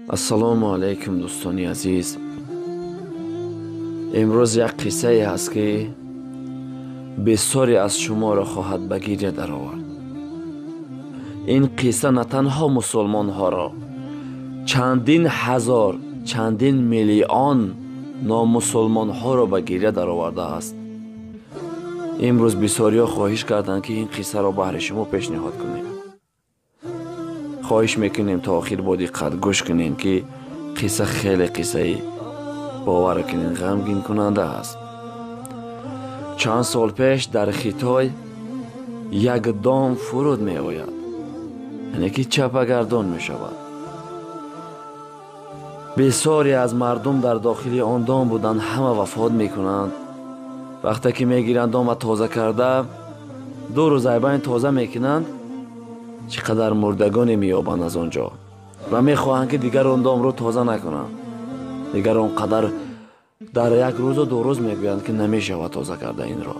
Ассалому алайкум, дӯстони азиз. Имрӯз як қиссае ҳаст, ки бисёре аз шуморо хоҳад ба гиря даровард. Ин қисса на танҳо мусулмонҳоро, чандин ҳазор, чандин миллион номусулмонҳоро ба гиря даровардааст. Имрӯз бисёриҳо хоҳиш карданд, ки ин қиссаро баҳри шумо пешниҳод кунем. Хоҳиш мекунем, то охир бо диққат гӯш кунем, ки қисса хеле қиссаи, бовар кунед, ғамгинкунанда аст. Чанд сол пеш дар Хитой як дом фуруд меояд, яъне ки чапагардон мешавад. Бисёре аз мардум дар дохили он дом буданд, ҳама вафот мекунанд. Вақте ки мегиранд дома тоза карда, 2 рӯз айбайн тоза мекунанд, чӣ қадар мурдагоне меёбанд аз он ҷо ва мехоҳанд, ки дигар он домро тоза накунанд. Дигар он қадар дар 1 рӯзу 2 рӯз мегӯянд, ки намешавад тоза карда инро.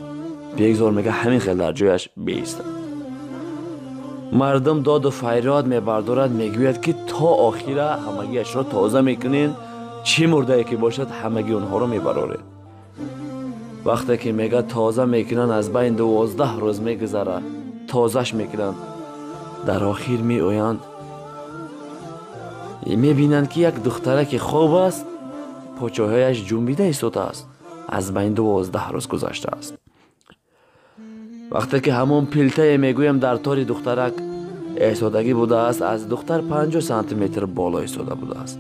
Бегзор, мега, ҳамин хел дар ҷояш беистад. Мардум доду фарёд мебардорад, мегӯяд, ки то охира ҳамагиашро тоза мекунед, чӣ мурдае ки бошад, ҳамаги онҳоро мебароред. Вақте ки мега тоза мекунанд, аз байн 12 рӯз мегузарад, тозаш мекунанд. Дар охир меоянд, мебинанд, ки як духтараке хоб аст, почоҳояш ҷунбида истодааст. Аз байн 12 рӯз гузаштааст. Вақте ки ҳамон пилтае, мегӯям, дар тори духтарак эҳсодагӣ будааст, аз духтар 50 сантиметр боло истода будааст.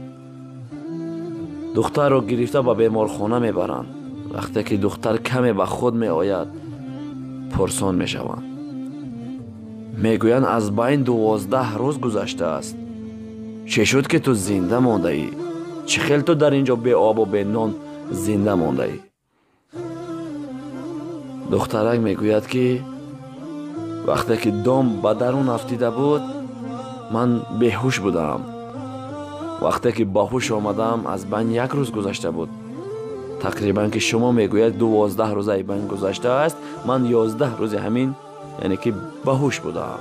Духтарро гирифта ба беморхона мебаранд. Вақте ки духтар каме ба худ меояд, пурсон мешаванд. Мегӯянд, аз байн 12 рӯз гузаштааст. Чӣ шуд, ки ту зинда мондаӣ? Чӣ хел ту дар ин ҷо беобу бенон зинда мондаӣ? Духтарак мегӯяд, ки вақте ки дом ба дарун афтида буд, ман беҳуш будам. Вақте ки ба ҳуш омадам, аз байн 1 рӯз гузашта буд. Тақрибан ки шумо мегӯяд 12 рӯз ай байн гузаштааст, ман 11 рӯзи ҳамин, яъне ки ба ҳуш будам.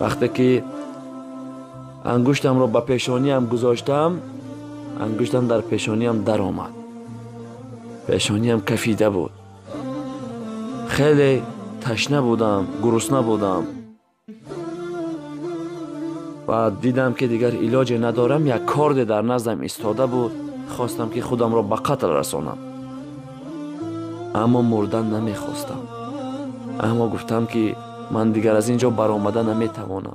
Вақте ки ангуштамро ба пешониям гузоштам, ангуштам дар пешониям даромад. Пешониям кафида буд. Хеле ташна будам, гурусна будам ва дидам, ки дигар илоҷе надорам. Як корде дар наздам истода буд. Хостам, ки худамро ба қатл расонам, аммо мурдан намехостам. Аммо гуфтам, ки ман дигар аз ин ҷо баромада наметавонам.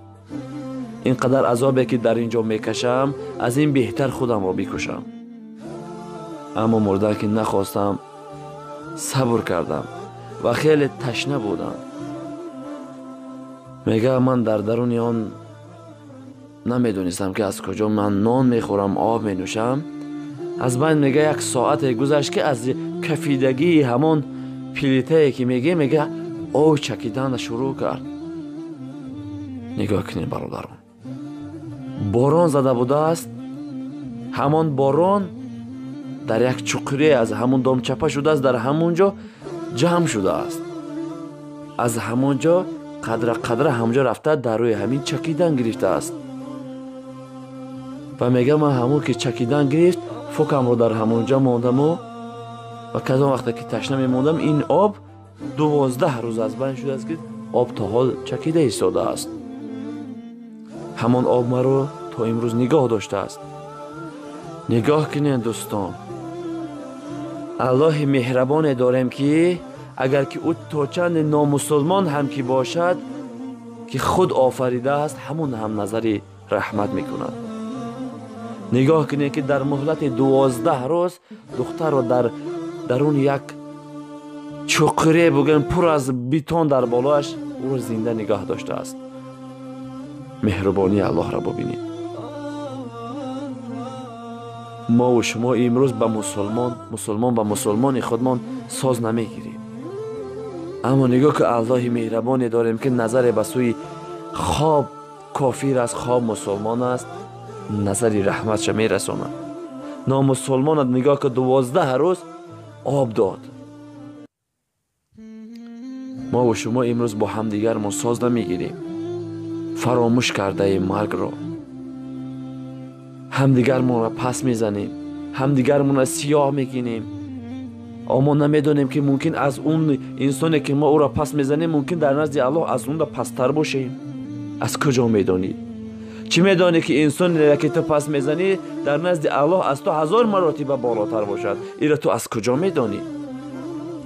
Ин қадар азобе, ки дар ин ҷо мекашам, аз ин беҳтар худамро бикушам. Аммо мурдан ки нахостам, сабр кардам ва хеле ташна будам. Мега, ман дар даруни он намедонистам, ки аз куҷо ман нон мехӯрам, об менӯшам. Аз байн, мега, 1 соате гузашт, ки аз кафидагии ҳамон пилитае, ки мега, об чакидана шурӯъ кард. Нигоҳ кунед, бародарон, борон зада будааст. Ҳамон борон дар як чуқуре аз ҳамон дом чапа шудааст, дар ҳамон ҷо ҷамъ шудааст. Аз ҳамон ҷо қадра қадра ҳамҷо рафта, дар рӯи ҳамин чакидан гирифтааст. Ва мега, ман ҳамон ки чакидан гирифт, фукамро дар ҳамон ҷо мондаму ва кадом вақте ки ташна мемондам, ин об 12 рӯз аз байн шудааст, ки об то ҳол чакида истодааст. Ҳамон об маро то имрӯз нигоҳ доштааст. Нигоҳ кунед, дӯстон, Аллоҳи меҳрабоне дорем, ки агар ки ӯ то чанде номусулмон ҳам ки бошад, ки худ офаридааст, ҳамон ҳам назари раҳмат мекунад. Нигоҳ кунед, ки дар муҳлати 12 рӯз духтарро дар дарун як чуқуре, бугӯем, пур аз битон дар болоаш, ӯро зинда нигоҳ доштааст. Меҳрубонии Аллоҳро бубинед. Мову шумо имрӯз ба мусулмон, мусулмон ба мусулмони худмон соз намегирем. Аммо нигоҳ, ки Аллоҳи меҳрабоне дорем, ки назаре ба сӯи хоб кофир аст, хоб мусулмон аст, назари раҳматша мерасонад. Номусулмонат нигоҳ, ки 12 рӯз об дод. Мову шумо имрӯз бо ҳамдигармон соз намегирем, фаромӯш кардаем маргро. Ҳамдигармонро пас мезанем, ҳамдигармонро сиёҳ мекунем. Мо намедонем ки мумкин аз он инсоне ки мо ӯро пас мезанем, мумкин дар назди Аллоҳ аз он пасттар бошем. Аз куҷо медонӣ? Чӣ медонӣ ки инсоне ки ту пас мезанӣ дар назди Аллоҳ аз ту 1000 маротиба болотар бошад? Иро ту аз куҷо медонӣ?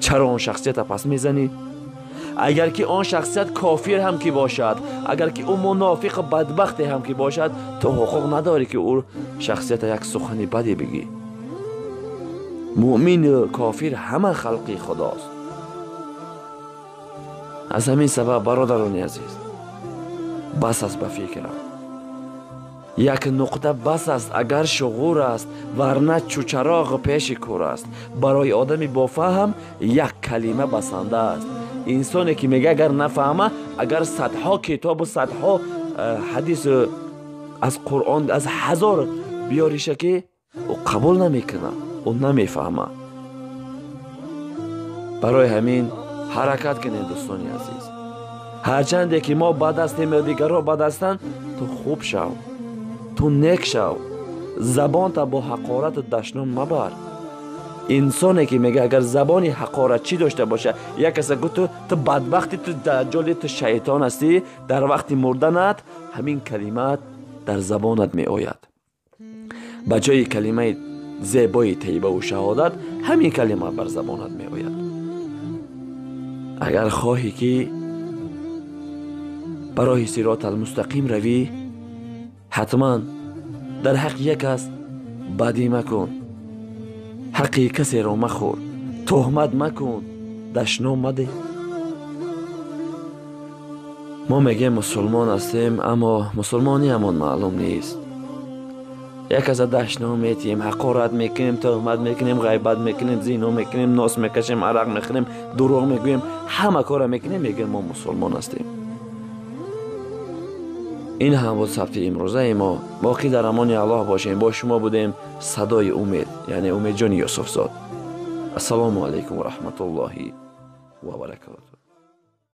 Чаро он шахсията пас мезанӣ? Агар ки он шахсият кофир ҳам ки бошад, агар ки ӯ мунофиқу бадбахте ҳам ки бошад, ту ҳуқуқ надорӣ ки ӯ шахсията як сухани баде бигӣ. Муъмину кофир ҳама халқи худост. Аз ҳамин сабаб, бародарони азиз, бас аст ба фикрам. Як нуқта бас аст агар шуғур аст, варна чӯчароғ пеши кур аст. Барои одами бофаҳм як калима басанда аст. Инсоне ки мега агар нафаҳма, агар садҳо китобу садҳо ҳадис аз Қуръон, аз ҳазор биёриша ки ӯ қабул намекунад, ӯ намефаҳма. Барои ҳамин ҳаракат кунед, дӯстони азиз. Ҳарчанде ки мо бад ҳастем ё дигарҳо бад ҳастанд, ту хуб шав, ту нек шав, забонта бо ҳақорату дашном мабар. Инсоне ки мега агар забони ҳақоратчӣ дошта боша, як каса гӯ ту бадбахти, ту даҷҷоли, ту шайтон ҳастӣ, дар вақти мурданат ҳамин калимат дар забонат меояд. Ба ҷои калимаи зебои тайибаву шаҳодат ҳамин калима бар забонат меояд. Агар хоҳӣ ки ба роҳи сироти алмустақим равӣ, ҳатман дар ҳаққи як кас бадӣ макун, ҳаққи касеро махӯр, туҳмат макун, дашном мадеҳ. Мо мегӯем мусулмон ҳастем, аммо мусулмониамон маълум нест. Як каса дашном метиҳем, ҳақорат мекунем, туҳмат мекунем, ғайбат мекунем, зино мекунем, нос мекашем, арақ мехӯрем, дурӯғ мегӯем, ҳама кора мекунем, мегӯем мо мусулмон ҳастем. Ин ҳам буд сабти имрӯзаи мо. Боқӣ дар амони Аллоҳ бошем. Бо шумо будем садои умед, яъне Умедҷони Юсуфзод. Ассалому алайкум ва раҳматуллоҳи ва баракотуҳ.